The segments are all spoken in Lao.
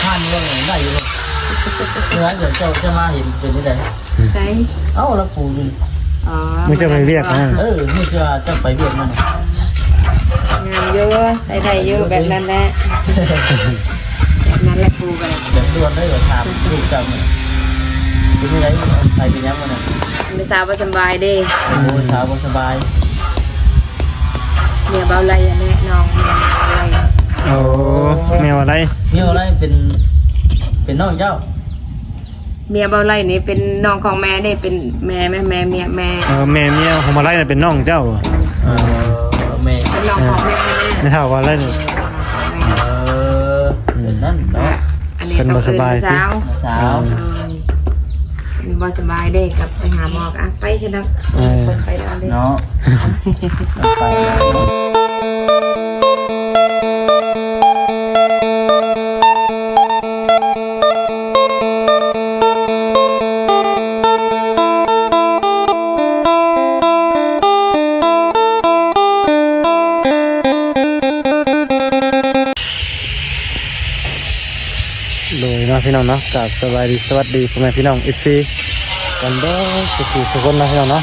ຜ່ານເບິ່ງໄດ້ຢູ່ບໍ່? ເວລາເຈົ້າ ເຈົ້າຈະມາເຫັນເປັນຈັ່ງໃດ? ໃສ? ເອົ້າ ລາວປູຢູ່ນີ້. ອໍ ມື້ເຈົ້າໄປວຽກນະ? ເອີ ມື້ເຈົ້າ ເຈົ້າໄປວຽກນັ້ນນະ. ງາມຢູ່ ໃຊ້ໄດ້ຢູ່ ແບບນັ້ນແຫຼະ ແບບນັ້ນລະປູກໍໄດ້. ແບບດ່ວນເລີຍ ຖາມລູກເຈົ້ານີ້ ເປັນຈັ່ງໃດ? ໄປເປັນຫຍັງມື້ນັ້ນ? ແມ່ສາວບໍ່ສະບາຍເດ້. ໂອ້ຍ ສາວບໍ່ສະບາຍ. ເມຍເບົາໄລຫັ້ນແຫຼະ ນ້ອງເມຍເບົາໄລ. ໂອ້ ເມຍເບົາໄລ ເມຍເບົາໄລເປັນ ເປັນນ້ອງເຈົ້າ? ເມຍເບົາໄລນີ້ເປັນນ້ອງຂອງແມ່ເດ້ ເປັນແມ່ ແມ່ ແມ່ເມຍ ແມ່. ເອີ ແມ່ເມຍຂອງເບົາໄລນະເປັນນ້ອງເຈົ້າ. ເອີ ແມ່ ເປັນນ້ອງຂອງແມ່ ແມ່ ແມ່ເຖົ້າເບົາໄລນີ້. ເອີ ເປັນນັ້ນເນາະ. ອັນນີ້ເພິ່ນບໍ່ສະບາຍຕິ? ສາວ ສາວ ເອີ ບໍ່ສະບາຍເດ້ ກັບໄປຫາໝໍ. ອ່ະ ໄປຊະເນາະ. ເອີ ໄປແລ້ວເດ້ເນາະ. ໄປແລ້ວເນາະ. ໂດຍເນາະ ພີ່ນ້ອງເນາະ ກາບສະບາຍດີ ສະຫວັດດີ ພໍ່ແມ່ພີ່ນ້ອງ ເອັຟຊີ ກັນເບິດທຸກຜູ້ທຸກຄົນເນາະ ພີ່ນ້ອງເນາະ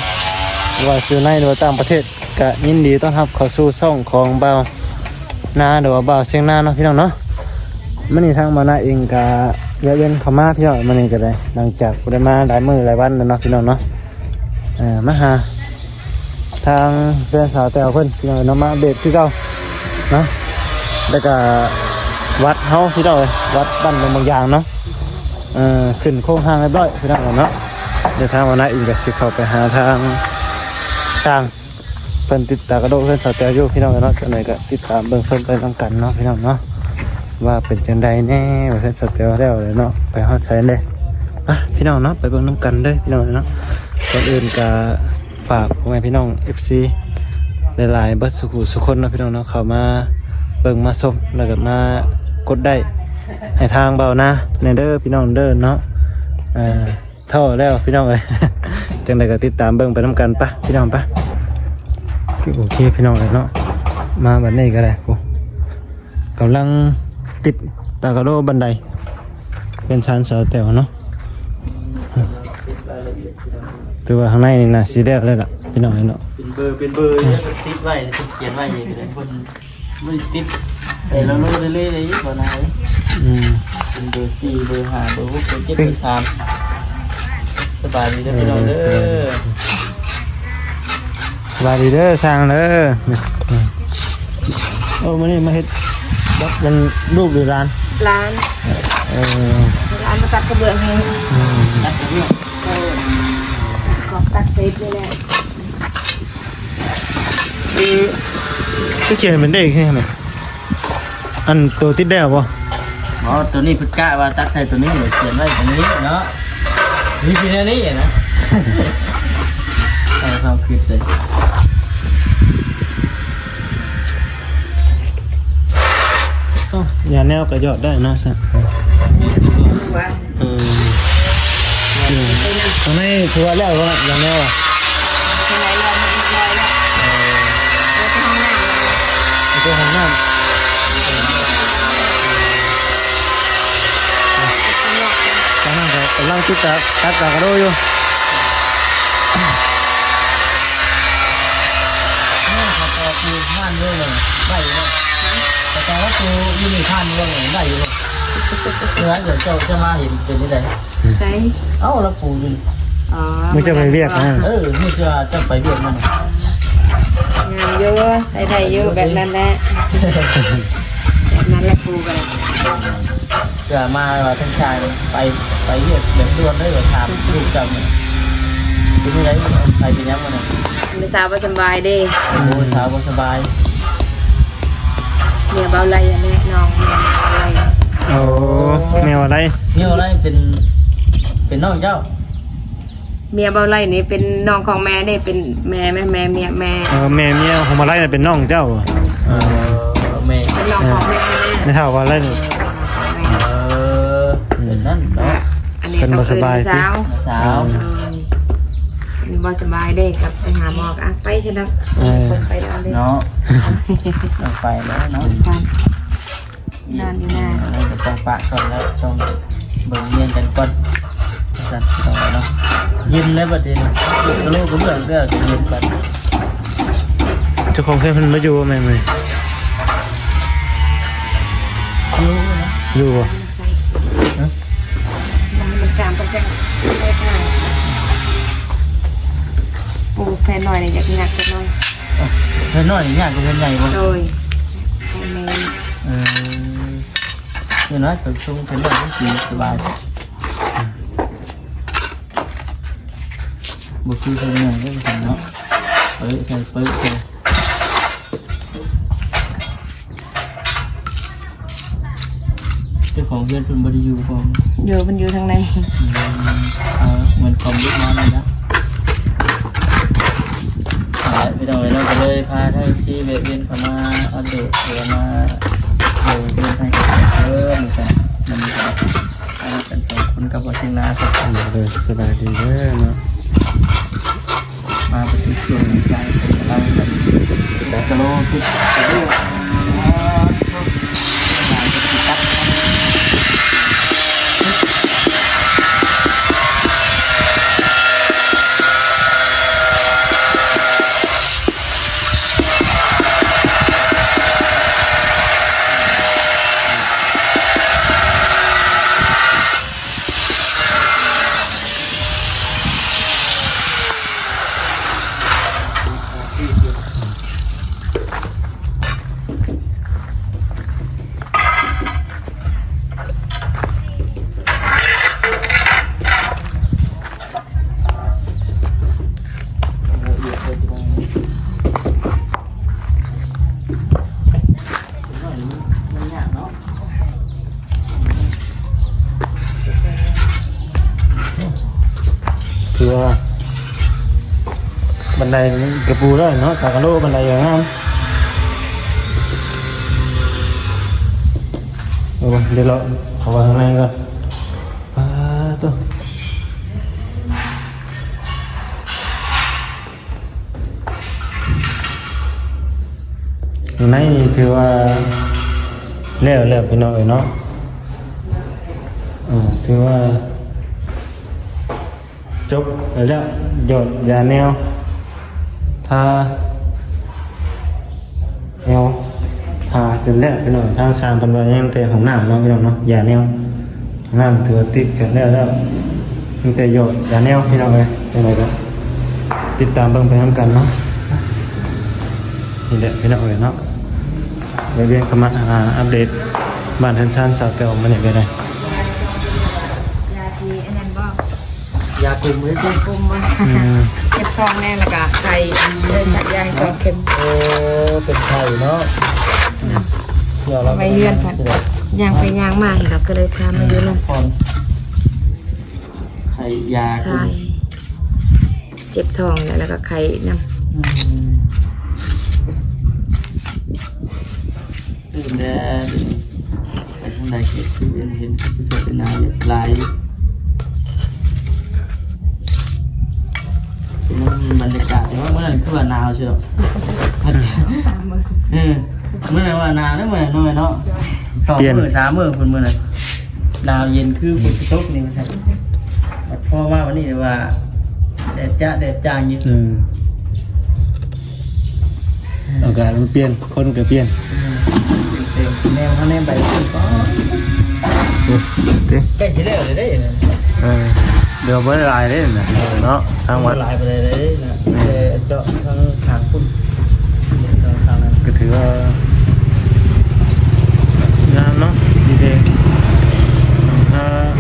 ບໍ່ວ່າຢູ່ໃນ ຫຼືວ່າຕ່າງປະເທດ ກະຍິນດີຕ້ອນຮັບເຂົ້າສູ່ຊ່ອງຂອງບ່າວນາ ຫຼືວ່າບ່າວຊຽງນາເນາະ ພີ່ນ້ອງເນາະ. ມື້ນີ້ທາງບ່າວນາເອງກະແວະເວັນເຂົ້າມາ ພີ່ນ້ອງ ມື້ນີ້ກະໄດ້ ຫຼັງຈາກບໍ່ໄດ້ມາຫຼາຍມື້ຫຼາຍວັນແລ້ວເນາະ ພີ່ນ້ອງເນາະ. ເອີ ມາຫາທາງເພື່ອນສາວແຕ້ວເພິ່ນ ພີ່ນ້ອງເນາະ ມາອັບເດດຄືເກົ່າເນາະ. ແລ້ວກະວັດເຮົາ ພີ່ນ້ອງເອີຍ ວັດບ້ານດອງບາງຢາງເນາະ ເອີ ຂຶ້ນໂຄງຮ່າງຮຽບຮ້ອຍ ພີ່ນ້ອງເນາະ. ດຽວທາງບ່າວນາເອງກະຊິເຂົ້າໄປຫາທາງຊ່າງ ເພິ່ນຕິດຕາກະໂດເຮືອນສາວແຕ້ວຢູ່ ພີ່ນ້ອງເອີຍເນາະ. ຈັ່ງໃດກໍຕິດຕາມເບິ່ງຊົມໄປນຳກັນເນາະ ພີ່ນ້ອງເນາະ ວ່າເປັນຈັ່ງໃດແນ່ ວ່າເຮືອນສາວແຕ້ວແລ້ວເນາະ ໄປຮອດໃສແດ່. ໄປ ພີ່ນ້ອງເນາະ ໄປເບິ່ງນຳກັນເດີ ພີ່ນ້ອງເນາະ. ກ່ອນອື່ນກໍຝາກພໍ່ແມ່ພີ່ນ້ອງ ເອັຟຊີ ຫຼາຍໆ ເບິດສູ່ຜູ້ສູ່ຄົນເນາະ ພີ່ນ້ອງເນາະ ເຂົ້າມາເບິ່ງມາຊົມ ແລ້ວກໍມາກົດໄລ້ໃຫ້ທາງບ່າວນາແດ່ເດີ ພີ່ນ້ອງເດີເນາະ. ເອີ ທໍ້ແລ້ວພີ່ນ້ອງເອີຍ ຈັ່ງໃດກໍຕິດຕາມເບິ່ງໄປນຳກັນປະພີ່ນ້ອງປະ. ໂອເຄພີ່ນ້ອງເອີຍເນາະ ມາບັດນີ້ກໍໄດ້ ໂອ້ ກຳລັງຕິດຕາກະໂດບັນໄດເປັນຊານສາວແຕ້ວເນາະ. ຖືວ່າຂ້າງໃນນີ້ໜ້າຊິແລ້ວແລ້ວລະພີ່ນ້ອງເອີຍເນາະ ເປັນເບີ ເປັນເບີ ເອີ ຕິດໄວ້ ຕິດຂຽນໄວ້ນີ້ກໍໄດ້ ບໍ່ໄດ້ຕິດ ແຕ່ລະໂລເລື້ອຍໆ ບໍ່ນາຍ. ອືມ ເປັນເບີສີ່ ເບີຫ້າ ເບີຫົກ ເບີເຈັດ ເບີສາມ. ສະບາຍດີເດີພີ່ນ້ອງເດີ ເອີ ສະບາຍດີເດີຊ່າງເດີ. ໂອ້ ມື້ນີ້ມາເຮັດບັດເປັນລູກຫຼືຫຼານ? ຫຼານ ເອີ ຫຼານມາຕັດກະເບື້ອງໃຫ້. ອືມ ຕັດກະເບື້ອງ ເອີ ຂອງຕັດເສດນີ້ແຫຼະ. ຄື ຄືຂຽນເປັນເລກແທ້ນີ້ ອັນໂຕຕິດແລ້ວບໍ່? ບໍ່ ໂຕນີ້ເພິ່ນກະວ່າຕັດໃສ່ໂຕນີ້ ຂຽນໄວ້ໂຕນີ້ເນາະ ມີແຕ່ແນວນີ້ນະ. ເອົາຄວາມຄິດເລີຍ. ເອົ້າ ຢາແນວກໍຢອດໄດ້ເນາະ ເອີ ເອີ ຂ້າງໃນຖືວ່າແລ້ວບໍ່ລະ ຢາແນວອະ? ຂ້າງໃນແລ້ວຮຽບຮ້ອຍແລ້ວ ເອີ ເອີ ໄປຫ້ອງນ້ຳ ໄປຫ້ອງນ້ຳ. ຕອນນັ້ນກໍກຳລັງຕິດຕາ ຕັດຕາກະໂດຢູ່. ເອີ ເຂົາກໍປູຜ່ານເບິ່ງໄດ້ຢູ່ເນາະ ເຂົາກໍວ່າປູຢູ່ນີ້ຜ່ານເບິ່ງໄດ້ຢູ່ເນາະ. ເວລາເຈົ້າ ເຈົ້າຈະມາເຫັນເປັນຈັ່ງໃດ? ໃສ? ເອົ້າ ລາວປູຢູ່ນີ້. ອໍ ມື້ເຈົ້າໄປວຽກນະ? ເອີ ມື້ເຈົ້າ ເຈົ້າໄປວຽກນັ້ນນະ. ງາມຢູ່ ໃຊ້ໄດ້ຢູ່ ແບບນັ້ນແຫຼະ ແບບນັ້ນລະປູກໍໄດ້. ເພື່ອມາວ່າທາງຊາຍໄປ ໄປວຽກແບບດ່ວນເລີຍ ວ່າຖາມລູກເຈົ້ານີ້ ເປັນຈັ່ງໃດ? ໄປເປັນຫຍັງມື້ນັ້ນ? ແມ່ສາວບໍ່ສະບາຍເດ້. ໂອ້ຍ ສາວບໍ່ສະບາຍ. ເມຍເບົາໄລຫັ້ນແຫຼະ ນ້ອງເມຍເບົາໄລ. ໂອ້ ເມຍເບົາໄລ ເມຍເບົາໄລເປັນ ເປັນນ້ອງເຈົ້າ? ເມຍເບົາໄລນີ້ເປັນນ້ອງຂອງແມ່ເດ້ ເປັນແມ່ ແມ່ ແມ່ເມຍ ແມ່. ເອີ ແມ່ເມຍຂອງເບົາໄລນະເປັນນ້ອງເຈົ້າ. ເອີ ແມ່ ເປັນນ້ອງຂອງແມ່ ແມ່ເຖົ້າເບົາໄລນີ້. ເອີ ເປັນນັ້ນເນາະ ອັນນີ້ ເພິ່ນບໍ່ສະບາຍຕິ? ສາວ ສາວ ເອີ ບໍ່ສະບາຍເດ້ ກັບໄປຫາໝໍ. ອ່ະ ໄປຊະເນາະ ເອີ ໄປແລ້ວເນາະ ໄປແລ້ວເນາະ. ນອນຢູ່ນາ ເອີ ກໍຕ້ອງປະກ່ອນແລ້ວ ຕ້ອງເບິ່ງວຽນກັນກ່ອນ ວ່າຊັ້ນ ເນາະ. ເຢັນແລ້ວບັດນີ້ ກະໂຫຼກະເບື້ອງເດ້ ເຢັນກ່ອນ. ເຈົ້າຂອງເຮືອນເພິ່ນບໍ່ຢູ່ແມ່ນມື້ນີ້? ຢູ່ ຢູ່ບໍ່? ຮະ? ມັນກາມເພິ່ນຈັ່ງໃສ່ຂາຍ. ໂອ້ ແຟນນ້ອຍນີ້ຢາກຍາກຈັກໜ້ອຍ. ເອີ ເຮືອນນ້ອຍນີ້ຍາກກວ່າເຮືອນໃຫຍ່ບໍ່? ໂດຍ ແມ່ນ. ເອີ ເອີ ເນາະ ສົມຊົງເປັນເລື່ອງທີ່ສະບາຍ ບໍ່ຄືເຮືອນໃຫຍ່ເດ້ເນາະ. ເອີ ໃສ່ເປີ ເຈົ້າຂອງເຮືອນເພິ່ນບໍ່ໄດ້ຢູ່ບໍ່? ຢູ່ ເພິ່ນຢູ່ທາງໃນ. ອືມ ເອີ ເໝືອນຄອມລູກນອນນີ້ນະ. ເອົາລະ ພີ່ນ້ອງເອີຍເນາະ ກໍເລີຍພາທາງເອັຟຊີແວະວຽນເຂົ້າມາອັບເດດ ຫຼືວ່າມາເບິ່ງເຮືອນທາງເພິ່ນເດີ ມື້ນີ້ກໍ ມາກັນສອງຄົນກັບບໍ່ເຊງນາ. ໂດຍ ສະບາຍດີເດີເນາະ. ມາປະຕິດຊ່ວງນີ້ ຊ່າງເພິ່ນກຳລັງແບບ ກະໂລ ຕິດກະໂລ. ຖືວ່າບັນໄດກະປູແລ້ວເນາະ ຕາກະໂລບັນໄດກໍງາມ. ເອີ ດຽວເລາະເຂົ້າໄປຂ້າງໃນກ່ອນ. ປາໂຕ ໃນນີ້ຖືວ່າແລ້ວແລ້ວ ພີ່ນ້ອງເອີຍເນາະ. ເອີ ຖືວ່າຈົບແລ້ວ ຢອດຢາແນວ ທາແນວ ທາຈົນແລ້ວ ພີ່ນ້ອງ. ທາງຊ່າງເພິ່ນວ່າຍັງແຕ່ຫ້ອງນ້ຳເນາະ ພີ່ນ້ອງເນາະ ຢາແນວ. ນັ້ນຖືວ່າຕິດກັນແລ້ວແລ້ວ ມີແຕ່ຢອດຢາແນວ ພີ່ນ້ອງເອີຍ. ຈັ່ງໃດກໍຕິດຕາມເບິ່ງໄປນຳກັນເນາະ. ນີ້ແຫຼະ ພີ່ນ້ອງເອີຍເນາະ ໄດ້ວຽນເຂົ້າມາ ອ່າ ອັບເດດບ້ານເຮືອນຊານສາວແຕວມື້ນີ້ກໍໄດ້. ຢາທີ່ອັນນັ້ນບໍ່? ຢາກຸມເລີຍຕິ? ຢາກຸມບໍ່? ອືມ ເຈັບທ້ອງແນ່ ແລ້ວກໍໄຂ້ ເດີນສັກຢາໃຫ້ສອງເຂັມ. ໂອ້ ເປັນໄຂ້ເນາະ. ອືມ ເອົາໄວ້ເຮືອນ ຍ່າງໄປຍ່າງມາ ເຮົາກໍເລີຍພາມາຢູ່ນຳ. ອືມ ໄຂ້ຢາ ໄຂ້ ເຈັບທ້ອງແລ້ວ ແລ້ວກໍໄຂ້ນຳ. ອືມ ຕື່ນແດ່ ໄປທາງໃດກໍຄືເຫັນ ເຫັນຄືເປັນໜາວຫຼາຍ. ເປັນບັນຍາກາດ ແຕ່ວ່າມື້ນັ້ນຄືວ່າໜາວຊິດອກ. ເອີ ມື້ນັ້ນວ່າໜາວເດີ ມື້ນັ້ນເນາະ. ສອງມື້ສາມມື້ພຸ້ນ ມື້ນັ້ນໜາວເຢັນຄືຝົນຊິຕົກນີ້ວ່າຊັ້ນ. ບັດພໍມາວັນນີ້ວ່າແດດຈະແດດຈ້າງຢູ່. ເອີ ອາກາດມັນປ່ຽນ ຄົນກໍປ່ຽນ. ເອີ ແນມ ເຮົາແນມໄປພຸ້ນກໍ ໂອ້ ຕິ ໃກ້ຊິແລ້ວເລີຍເດ້. ເອີ ເຫຼືອບໍ່ໄດ້ຫຼາຍເດ້ນະ ເອີ ເນາະ ທາງວັດ ບໍ່ຫຼາຍປານໃດເດ້ນະ. ແມ່ນ ແຕ່ເຈາະທາງຂ້າງພຸ້ນ ທາງນັ້ນ ກໍຖືວ່າງາມເນາະ ສີແດງ ທາງ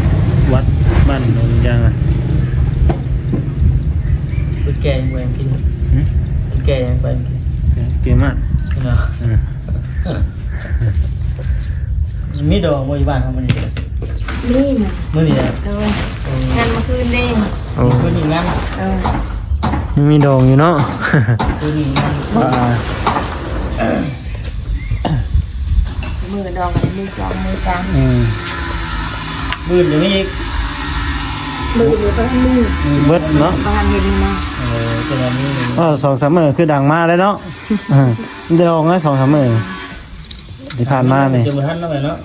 ວັດບ້ານໜອງຢາງອະ. ເພິ່ນແກ່ຍັງບໍ່ກິນ? ຫຶ? ເພິ່ນແກ່ຍັງບໍ່ກິນ? ແກ່ ແກ່ມາກເນາະ. ເອີ ມີດອງບໍ່ຢູ່ບ້ານເຮົາມື້ນີ້? ມີນະ ມື້ນີ້ນະ. ໂດຍ ໂອ້ ງານມື້ຄືນເດ້. ໂອ້ ມື້ຄືນນີ້ງານ. ເອີ ຍັງມີດອງຢູ່ເນາະ ຄືນນີ້ງານ. ອ່າ ມື້ດອງມື້ສອງມື້ສາມ. ອືມ ມື້ອື່ນກໍມີອີກ. ມື້ອື່ນບໍ່ທັນມີ ມື້ອື່ນເບິດເນາະ ບໍ່ທັນເຫັນເນາະ. ເອີ ແຕ່ວ່າມື້ນີ້ ເອີ ສອງສາມມື້ຄືດັງມາແລ້ວເນາະ. ເອີ ໄດ້ອອກມາສອງສາມມື້. ທີ່ຜ່ານມານີ້ ຈະບໍ່ທັນເນາະແມ່ເນາະ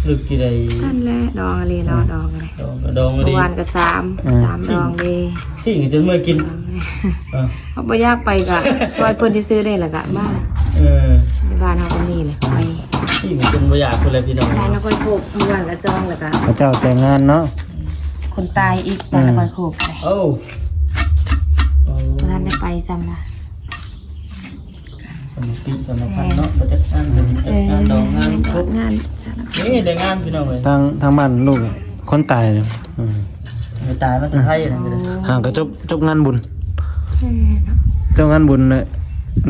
ລຶກຢູ່ໃດ. ນັ້ນແຫຼະ ດອງອີ່ຫຼີເນາະ ເອີ ດອງເລີຍ ດອງ ດອງອີ່ຫຼີ. ເມື່ອວານກໍສາມ ເອີ ສາມ ຊີ້ນ ດອງເດ້ ຊີ້ນກໍຈົນເມື່ອຍກິນ. ເອີ ເອີ ເຮົາບໍ່ຢາກໄປກໍຊ່ອຍເພິ່ນຊື່ໆເດ້ ແລ້ວກໍມາ. ເອີ ບ້ານເຮົາກໍມີແຫຼະ ໄປ ຊີ້ນກໍຈົນບໍ່ຢາກພຸ້ນແຫຼະພີ່ນ້ອງ. ບ້ານເຮົາຂ້ອຍໂຄກ ເມື່ອວານກໍສອງ ແລ້ວກໍ ເຂົາເຈົ້າແຕ່ງງານເນາະ ຄົນຕາຍອີກ ບ້ານເຮົາຂ້ອຍໂຄກ. ໂອ້ ໂອ້ ບໍ່ທັນໄດ້ໄປຊ້ຳລະ. ສະມາທິສະມາພັນເນາະ ບໍ່ຈັກງານບຸນ ຈັກງານດອງ ງານຄົບ ງານສາລະພັດ ເອີ ໄດ້ງານພີ່ນ້ອງເອີຍ. ທາງ ທາງບ້ານລູກຄົນຕາຍ ເອີ ຕາຍມາແຕ່ໄທນະ. ໂອ້ ຫາກໍຈົບ ຈົບງານບຸນ ເອີ ຈົບງານບຸນ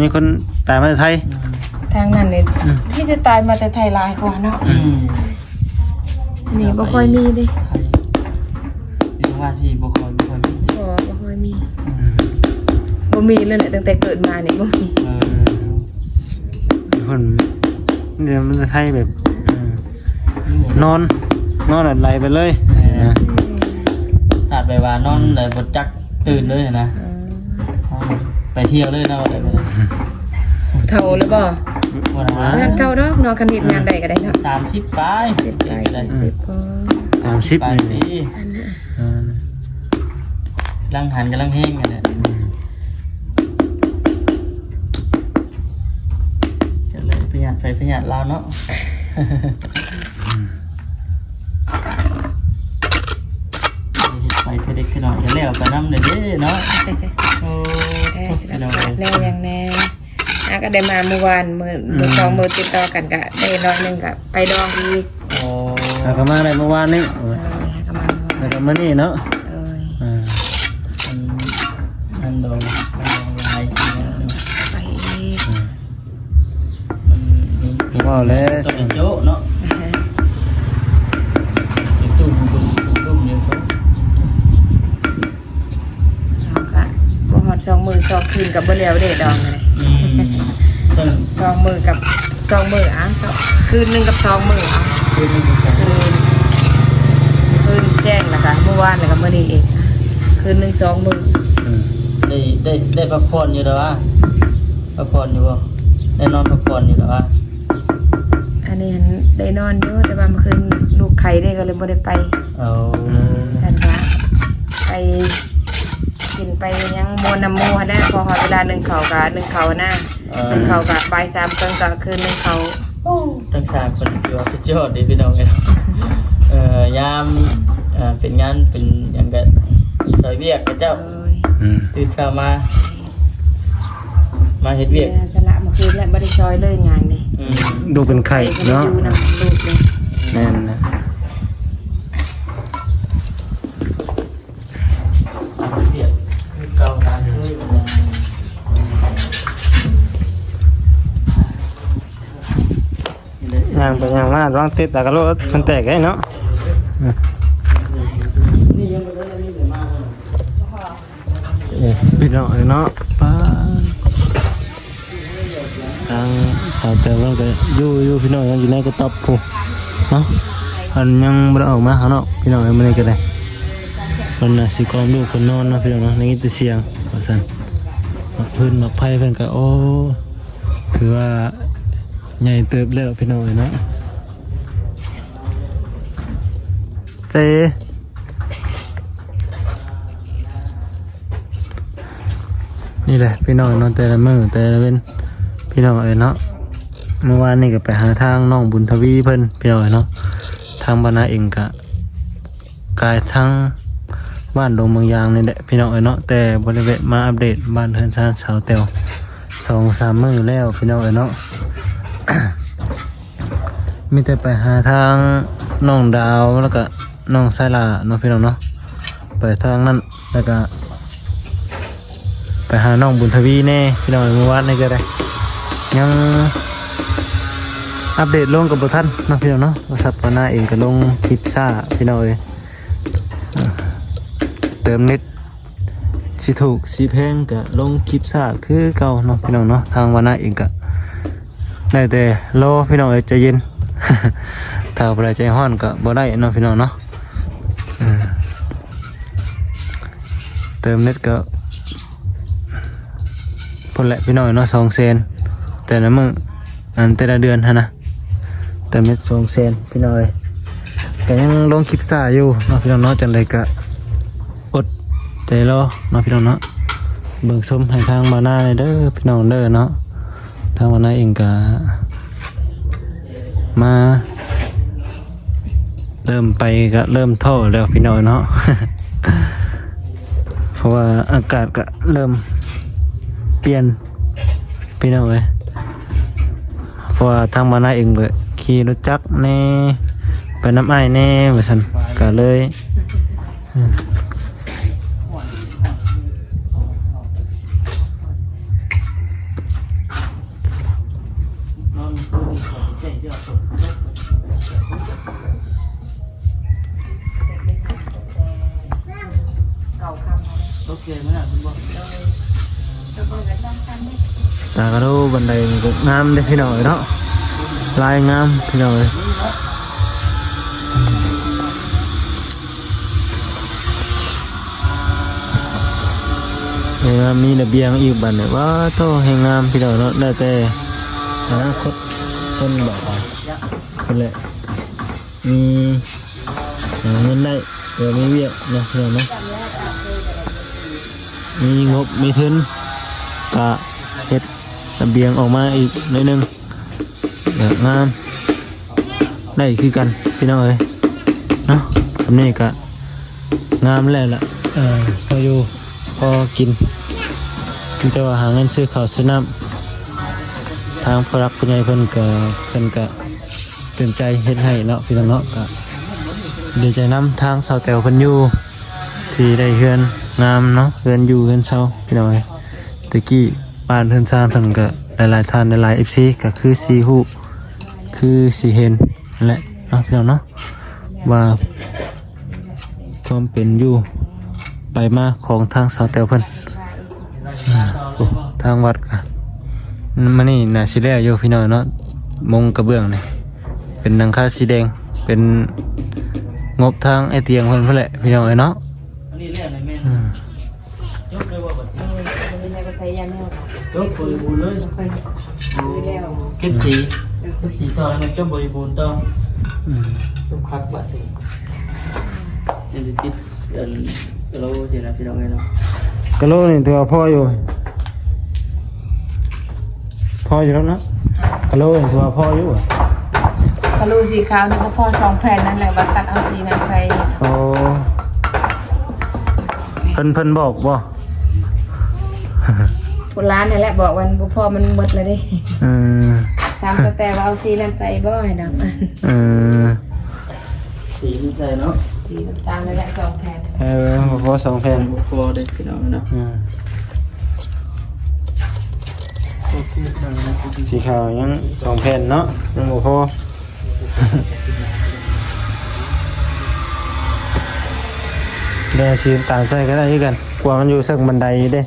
ມີຄົນຕາຍມາແຕ່ໄທ. ອືມ ທາງນັ້ນນີ້ ອືມ ມີແຕ່ຕາຍມາແຕ່ໄທຫຼາຍກວ່າເນາະ. ອືມ ນີ້ບໍ່ຄ່ອຍມີເດ້ ຢູ່ບ້ານທີ່ບໍ່ຄ່ອຍ ບໍ່ຄ່ອຍມີ. ບໍ່ ບໍ່ຄ່ອຍມີ. ອືມ ບໍ່ມີເລີຍແຫຼະ ຕັ້ງແຕ່ເກີດມານີ້ບໍ່ມີ. ເອີ ເພິ່ນ ນີ້ມັນຈະໃຫ້ແບບ ເອີ ອືມ ນອນ ນອນແລ້ວໄຫຼໄປເລີຍ. ເອີ ນະ ອືມ ຂາດແບບວ່ານອນແລ້ວບໍ່ຈັກຕື່ນເລີຍນະ. ເອີ ໄປທ່ຽວເລີຍເນາະ ວ່າໄດ້ບໍ່ໄດ້. ເຖົ້າແລ້ວບໍ່? ບໍ່ນະ ບໍ່ທັນເຖົ້າດອກເນາະ ຄັນເຮັດງານໄດ້ກໍໄດ້ເນາະ. ສາມສິບປາຍ ສິບປາຍ ສາມສິບ ອືມ ສາມສິບປາຍປີ ອັນນະ ອ່າ ກຳລັງຫັນ ກຳລັງແຮງຫັ້ນແຫຼະ. ອືມ ຈະເລີຍພະຍາດໄຟພະຍາດລາວເນາະ. ອືມ ເຮັດໄປເທື່ອເລັກເທື່ອນ້ອຍກໍແລ້ວໄປນຳເດ້ເນາະ. ໂອ້ ແທ້ ພີ່ນ້ອງເອີຍ ແນວຫຍັງແດ່ ຫາກໍໄດ້ມາມື້ວານ ມື້ ອືມ ມື້ສອງມື້ຕິດຕໍ່ກັນ ກໍໄດ້ໜ້ອຍໜຶ່ງ ກໍໄປດອງອີກ. ໂອ້ ຫາກໍມາໄດ້ມື້ວານນີ້. ເອີ ຫາກໍມາມື້ວານ ແລ້ວກໍມື້ນີ້ເນາະ. ເອີຍ ອ່າ ອັນ ອັນດອງ ອັນດອງຫຼາຍ ໄປອີກ. ອືມ ມັນມີ ເວົ້າແລ້ວ ຕ້ອງໄດ້ໂຈະເນາະ. ອ່າຮະ ເຮັດຕຸ້ມ ຕຸ້ມ ຕຸ້ມ ຕຸ້ມຢູ່. ເຮົາກະບໍ່ຮອດສອງມື້ ສອງຄືນກໍບໍ່ແລ້ວເດ້ດອງ. ອືມ ສອງມື້ກັບສອງມື້ ອ່ະ ຄືນໜຶ່ງກັບສອງມື້ ອ່ະ ຄືນໜຶ່ງກັບສອງ ຄືນ ຄືນແຈ້ງ ແລ້ວກະມື້ວານ ແລ້ວກະມື້ນີ້ອີກ ຄືນໜຶ່ງສອງມື້. ອືມ ໄດ້ ໄດ້ ໄດ້ພັກຜ່ອນຢູ່ດອກຫວາ? ພັກຜ່ອນຢູ່ບໍ່? ໄດ້ນອນພັກຜ່ອນຢູ່ດອກຫວາ? ອັນນີ້ຫັ້ນໄດ້ນອນຢູ່ ແຕ່ວ່າເມື່ອຄືນລູກໄຂ້ເດ້ ກໍເລີຍບໍ່ໄດ້ໄປ. ໂອ້ ຊັ້ນວ່າໄປກິນໄປຫຍັງມ່ວນນຳໝູ່ຫັ້ນແຫຼະ ພໍຮອດເວລາໜຶ້ງເຂົ້າກໍໜຶ້ງເຂົ້ານະ. ເອີ ໜຶ້ງເຂົ້າກໍບ່າຍສາມເຄິ່ງກໍຄືນໜຶ້ງເຂົ້າ. ໂອ້ ທັງສາມຄົນຖືວ່າສຸດຍອດເດ້ພີ່ນ້ອງເອີຍ. ເອີ ຍາມ ເອີ ເປັນງານເປັນຫຍັງກໍຊ່ອຍວຽກເຂົາເຈົ້າ. ໂດຍ ອືມ ຕື່ນເຊົ້າມາ ມາເຮັດວຽກ ເສຍສະຫຼະເມື່ອຄືນແລ້ວ ບໍ່ໄດ້ຊ່ອຍເລີຍງານນີ້. ອືມ ລູກເປັນໄຂ້ເນາະ ໄປກໍໄດ້ຢູ່ນຳລູກເລີຍ. ແມ່ນນະ ວຽກຄືເກົ່າຕາມເຄີຍ. ຍ່າງໄປຍ່າງມາ ລະວັງເຕະຕາກະໂຫຼກ ມັນແຕກໄດ້ເນາະ. ເອີ ພີ່ນ້ອງເອີຍເນາະ ປ້າ ທາງສາວແຕ້ວເພິ່ນກໍຢູ່ ຢູ່ພີ່ນ້ອງ ຍັງຢູ່ໃນກະຕ໋ອບພຸ້ນເນາະ. ເພິ່ນຍັງບໍ່ໄດ້ອອກມາຂ້າງນອກພີ່ນ້ອງເອີຍ. ມື້ນີ້ກໍໄດ້ ເພິ່ນໜ້າຊິກອມລູກເພິ່ນນອນເນາະພີ່ນ້ອງເນາະ ໄດ້ຍິນແຕ່ສຽງວ່າຊັ້ນ. ໝາກເພິ່ນໝາກໄຜ່ເພິ່ນກໍ ໂອ້ ຖືວ່າໃຫຍ່ເຕີບແລ້ວພີ່ນ້ອງເອີຍເນາະ. ເຈ ນີ້ແຫຼະພີ່ນ້ອງເນາະ ແຕ່ລະມື້ແຕ່ລະເວັນພີ່ນ້ອງເອີຍເນາະ. ມື້ວານນີ້ກໍໄປຫາທາງນ້ອງບຸນທະວີເພິ່ນພີ່ນ້ອງເອີຍເນາະ. ທາງບ້ານນາເອງກະກາຍທາງບ້ານດົງເມືອງຍາງນີ້ແຫຼະພີ່ນ້ອງເອີຍເນາະ ແຕ່ບໍ່ໄດ້ແວະມາອັບເດດບ້ານເຮືອນຊານສາວແຕ້ວສອງສາມມື້ແລ້ວພີ່ນ້ອງເອີຍເນາະ. ມີແຕ່ໄປຫາທາງນ້ອງດາວ ແລ້ວກະນ້ອງສາຍຫຼ້າເນາະພີ່ນ້ອງເນາະ ໄປທາງນັ້ນ ແລ້ວກະໄປຫານ້ອງບຸນທະວີແດ່ພີ່ນ້ອງ. ມື້ວານນີ້ກໍໄດ້ ຍັງອັບເດດລົງກໍບໍ່ທັນເນາະພີ່ນ້ອງເນາະ. ໂທລະສັບປ້ານາເອງກໍລົງຄລິບຊ້າພີ່ນ້ອງເອີຍ. ເຕີມເນັດ ຊິຖືກຊິແພງກະລົງຄລິບຊ້າຄືເກົ່າເນາະພີ່ນ້ອງເນາະ. ທາງວານາເອງກະໄດ້ແຕ່ລໍພີ່ນ້ອງເອີຍ ໃຈເຢັນ ຖ້າຜູ້ໃດໃຈຮ້ອນກະບໍ່ໄດ້ເນາະພີ່ນ້ອງເນາະ. ເອີ ເຕີມເນັດກະພຸ້ນແຫຼະພີ່ນ້ອງເນາະ ສອງແສນແຕ່ລະມື້ ອັນແຕ່ລະເດືອນຫັ້ນນະ. ຕ່ເມັດສອງແສນພີ່ນ້ອງເອີຍ. ກໍຍັງລົງຄລິບຊ້າຢູ່ເນາະພີ່ນ້ອງເນາະ, ຈັ່ງໃດກໍອົດໃຈລໍເນາະພີ່ນ້ອງເນາະ. ເບິ່ງຊົມໃຫ້ທາງບ່າວນາແດ່ເດີພີ່ນ້ອງເດີເນາະ. ທາງບ່າວນາເອງກໍມາ ເລີ່ມໄປກໍເລີ່ມທໍ້ແລ້ວພີ່ນ້ອງເນາະ ເພາະວ່າອາກາດກໍເລີ່ມປ່ຽນພີ່ນ້ອງເອີຍ. ເພາະວ່າທາງບ່າວນາເອງກໍຂີ່ລົດຈັກແດ່ ໄປນຳອ້າຍແດ່ວ່າຊັ້ນ ກໍເລີຍ ຕາກະໂດບັນໄດນີ້ກໍງາມເດ້ພີ່ນ້ອງເອີຍເນາະ, ລາຍງາມພີ່ນ້ອງເອີຍ. ເອີ ມີລະບຽງອີກບັດນີ້ ວ້າໂທ້ ແຮງງາມພີ່ນ້ອງເນາະ. ແລ້ວແຕ່ອະນາຄົດເພິ່ນບອກ ເພິ່ນແຫຼະ ມີຫາເງິນໄດ້ ເພື່ອມີວຽກເນາະ ພີ່ນ້ອງເນາະ. ມີງົບມີທຶນ ກະເຮັດລະບຽງອອກມາອີກໜ້ອຍໜຶ່ງ ກະງາມ ໄດ້ຄືກັນພີ່ນ້ອງເອີຍເນາະ. ສ່ຳນີ້ກະງາມແລ້ວລະ ເອີ ພໍຢູ່ພໍກິນ ມີແຕ່ວ່າຫາເງິນຊື້ເຂົ້າຊື້ນ້ຳ. ທາງຜູ້ຫຼັກຜູ້ໃຫຍ່ເພິ່ນກະ ເພິ່ນກະເຕັມໃຈເຮັດໃຫ້ເນາະ ພີ່ນ້ອງເນາະ. ກະດີໃຈນຳທາງສາວແຕວເພິ່ນຢູ່ ທີ່ໄດ້ເຮືອນງາມເນາະ, ເຮືອນຢູ່ເຮືອນເຊົາພີ່ນ້ອງເອີຍ. ແຕ່ກີ້ບ້ານເຮືອນຊານເພິ່ນກໍຫຼາຍໆທ່ານ ຫຼາຍໆເອັຟຊີ ກໍຄືຊິຮູ້ ຄືຊິເຫັນນັ້ນແຫຼະເນາະ ພີ່ນ້ອງເນາະ ວ່າຄວາມເປັນຢູ່ໄປມາຂອງທາງສາວແຕວເພິ່ນ. ອ່າ ໂອ້ ທາງວັດກະ ມື້ນີ້ໜ້າຊິແລ້ວຢູ່ພີ່ນ້ອງເນາະ, ມຸງກະເບື້ອງນີ້ ເປັນຫຼັງຄາສີແດງ ເປັນງົບທາງອ້າຍຕຽງເພິ່ນພຸ້ນແຫຼະພີ່ນ້ອງເອີຍເນາະ. ອັນນີ້ແລ້ວນີ້ແມ່ນ ອ່າ ຈົບເລີຍບໍ່ບັດນີ້? ເອີ ມັນກໍໃສ່ຢາແນວ ຈົບບໍລິບູນເລີຍ. ໂອ້ ເກັບສີ ເກັບສີຕໍ່ໃຫ້ມັນຈົບບໍລິບູນຕໍ່. ອືມ ຈົບຄັກບັດນີ້ ຍັງຊິຕິດ ອັນ ກະໂຫຼຊີ້ນະພີ່ນ້ອງເອີຍເນາະ. ກະໂຫຼນີ້ຖືວ່າພໍຢູ່ ພໍຢູ່ແລ້ວເນາະ. ກະໂຫຼນີ້ຖືວ່າພໍຢູ່ ກະໂຫຼສີຂາວນີ້ບໍ່ພໍສອງແຜ່ນນັ້ນແຫຼະ ວ່າຕັດເອົາສີນັ້ນໃສ່. ໂອ້ ເພິ່ນ ເພິ່ນບອກບໍ່? ຜູ້ຫຼານນັ້ນແຫຼະບອກວ່າບໍ່ພໍ ມັນໝົດແລ້ວເດ້. ເອີ ຖາມຕັ້ງແຕ່ວ່າເອົາສີນັ້ນໃສ່ບໍ່ໃຫ້ນຳ. ເອີ ສີມັນໃສ່ເນາະ ສີນ້ຳຕານນັ້ນແຫຼະສອງແຜ່ນ. ເອີ ບໍ່ພໍສອງແຜ່ນ ບໍ່ພໍເດ້ພີ່ນ້ອງເນາະ. ອືມ ໂອເຄ ສີຂາວຍັງສອງແຜ່ນເນາະ ຍັງບໍ່ພໍ. ແລ້ວສີນ້ຳຕານໃສ່ກໍໄດ້ຄືກັນ ກວ່າມັນຢູ່ເຊິ່ງບັນໄດຢູ່ເດ້.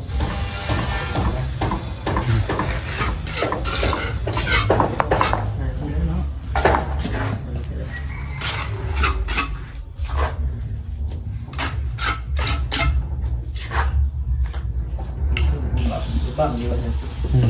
ບັ້ງຢູ່ ອືມ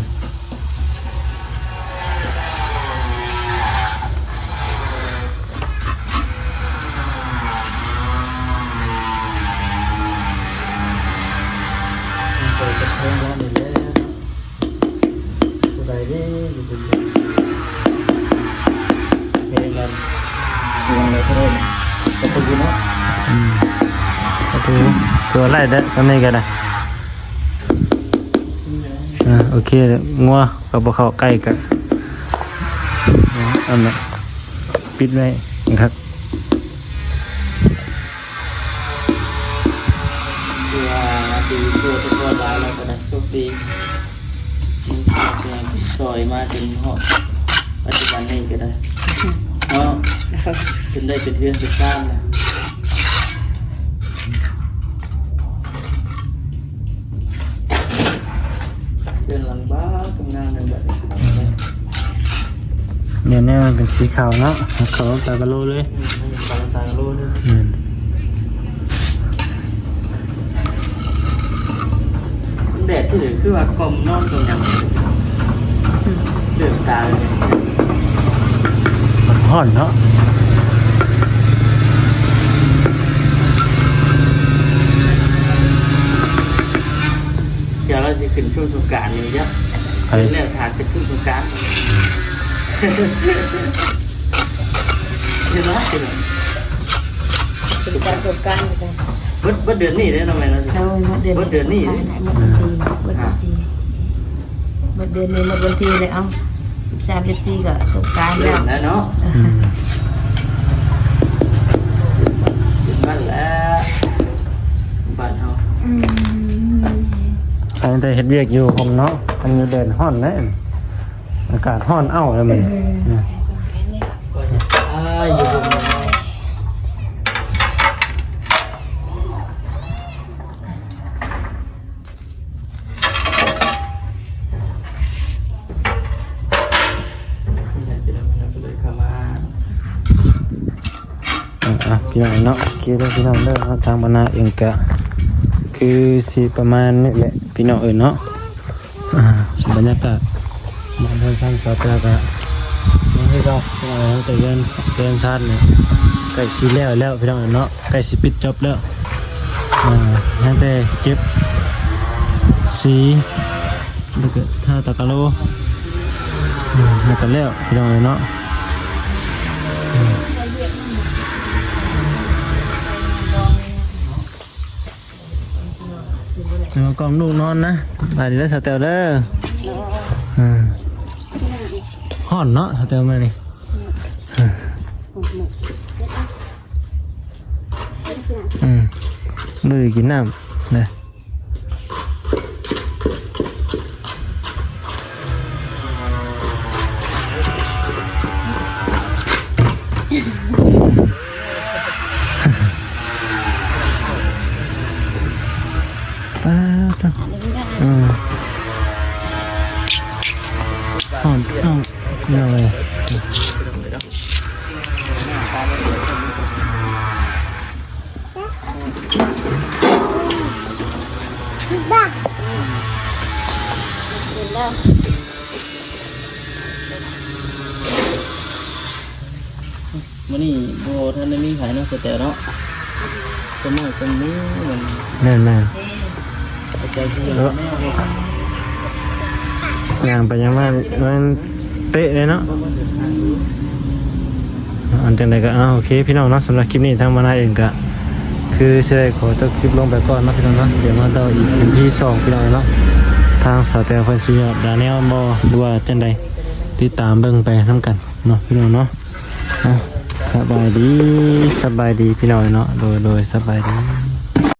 ເປີດກະເທີງແລ້ວນີ້ແຫຼະ. ຜູ້ໃດເດ້ຢູ່ເທິງນີ້? ເຮັດຫຍັງກັນ? ເຮັດຫຍັງກັນ? ປະຕູເນາະ. ອືມ ປະຕູ ຕົວໄລ່ໄດ້ ສ່ຳນີ້ກໍໄດ້. ອ່າ ໂອເຄ ງົວກໍບໍ່ເຂົ້າໃກ້ ກໍອັນນັ້ນ ປິດໄວ້ຄັກ. ຖືວ່າດີກວ່າແຕ່ກ່ອນຫຼາຍ ແລ້ວກໍໄດ້ໂຊກດີ ມີແຮງຊ່ອຍມາຈົນຮອດປັດຈຸບັນນີ້ກໍໄດ້ເນາະ ຈົນໄດ້ເປັນເຮືອນເປັນຊານແລ້ວ. ເປັນຫຼັງບ້ານງາມແບບນີ້. ແມ່ນແນວມັນເປັນສີຂາວເນາະ ຂາວຕາກະໂລເລີຍ. ອືມ ຕາກະໂລເລີຍ. ແມ່ນ ແດດທີ່ເຫຼືອຄືວ່າກ່ອມນອນກ່ອມຫຍັງ ເຫຼືອຕາເລີຍ. ມັນ ຮ້ອນເນາະ. ດຽວລາວຊິຂຶ້ນຊ່ວງສົງການນີ້ຈ້ະ. ໄປ ເລີ່ມຖາມເປັນຊ່ວງສົງການ ເຫັນບໍ່? ເປັນການສົງການ ເບິດ ເບິດເດືອນນີ້ເດ້ເນາະແມ່ເນາະ. ໂດຍ ເບິດເດືອນ ເບິດເດືອນນີ້ ສົງການ ເບິດວັນທີ ເບິດວັນທີ ອ່າ ເບິດເດືອນນີ້ ເບິດວັນທີແລ້ວ. ເອົ້າ ສິບສາມ ສິບສີ່ ກໍສົງການແລ້ວ ເລີ່ມແລ້ວເນາະ. ອືມ ເປັນວັນແລ້ວ ບ້ານເຮົາ. ອືມ ໃຜແຕ່ເຮັດວຽກຢູ່ຮົ່ມເນາະ ອັນຢູ່ແດດຮ້ອນເດ້. ອາກາດຮ້ອນເອົ້າແລ້ວມັນ ເອີ ເນາະ. ອ່າ ຢູ່ ອ່າ ພີ່ນ້ອງເນາະ ໂອເຄເດີພີ່ນ້ອງເດີເນາະ. ທາງບັນນາເອງກະຄືຊິປະມານນີ້ແຫຼະພີ່ນ້ອງເອີຍເນາະ. ອ່າ ບັນຍາກາດບ້ານເຮືອນຊານສາວແຕ້ວກະຍັງຄືເກົ່າ ເອີ ແຕ່ເຮືອນ ເຮືອນຊານນີ້ໃກ້ຊິແລ້ວແລ້ວພີ່ນ້ອງເນາະ ໃກ້ຊິປິດຈອບແລ້ວ. ອ່າ ຍັງແຕ່ເກັບສີ ແລ້ວກະທາຕະກະໂລ ອືມ ແລ້ວກະແລ້ວພີ່ນ້ອງເອີຍເນາະ. ອືມ ແລ້ວກໍກ່ອມລູກນອນນະ. ບາດນີ້ເດີສາວແຕ້ວເດີ ເອີ ຮ້ອນເນາະສາວແຕ້ວມື້ນີ້. ເອີ ອືມ ມື້ນີ້ກິນນ້ຳເດີ. ປາດໂທ້ ເອີ ຮ້ອນ ເອົ້າ ເອົາເລີຍ. ມື້ນີ້ບໍ່ທັນໄດ້ມີໃຜເນາະ ສາວແຕ້ວເນາະ ສ່ວນມາກສ່ວນນີ້ມັນ ແມ່ນໆ ເອີ ຍ່າງໄປຍ່າງມາມັນເປະເລີຍເນາະ. ອັນຈັ່ງໃດກໍ ເອົາ ໂອເຄພີ່ນ້ອງເນາະ ສຳລັບຄລິບນີ້ທາງມານາເອງກໍຄືຊິໄດ້ຂໍຈົບຄລິບລົງໄປກ່ອນເນາະພີ່ນ້ອງເນາະ. ດຽວມາຕໍ່ອີກ ອີພີ ສອງ ພີ່ນ້ອງເນາະ ທາງສາວແຕ້ວເພິ່ນຊິຍອດດາແນວບໍ່ ຫຼືວ່າຈັ່ງໃດ ຕິດຕາມເບິ່ງໄປນຳກັນເນາະພີ່ນ້ອງເນາະ. ເອົາ ສະບາຍດີ ສະບາຍດີພີ່ນ້ອງເນາະ. ໂດຍ ໂດຍ ສະບາຍດີ.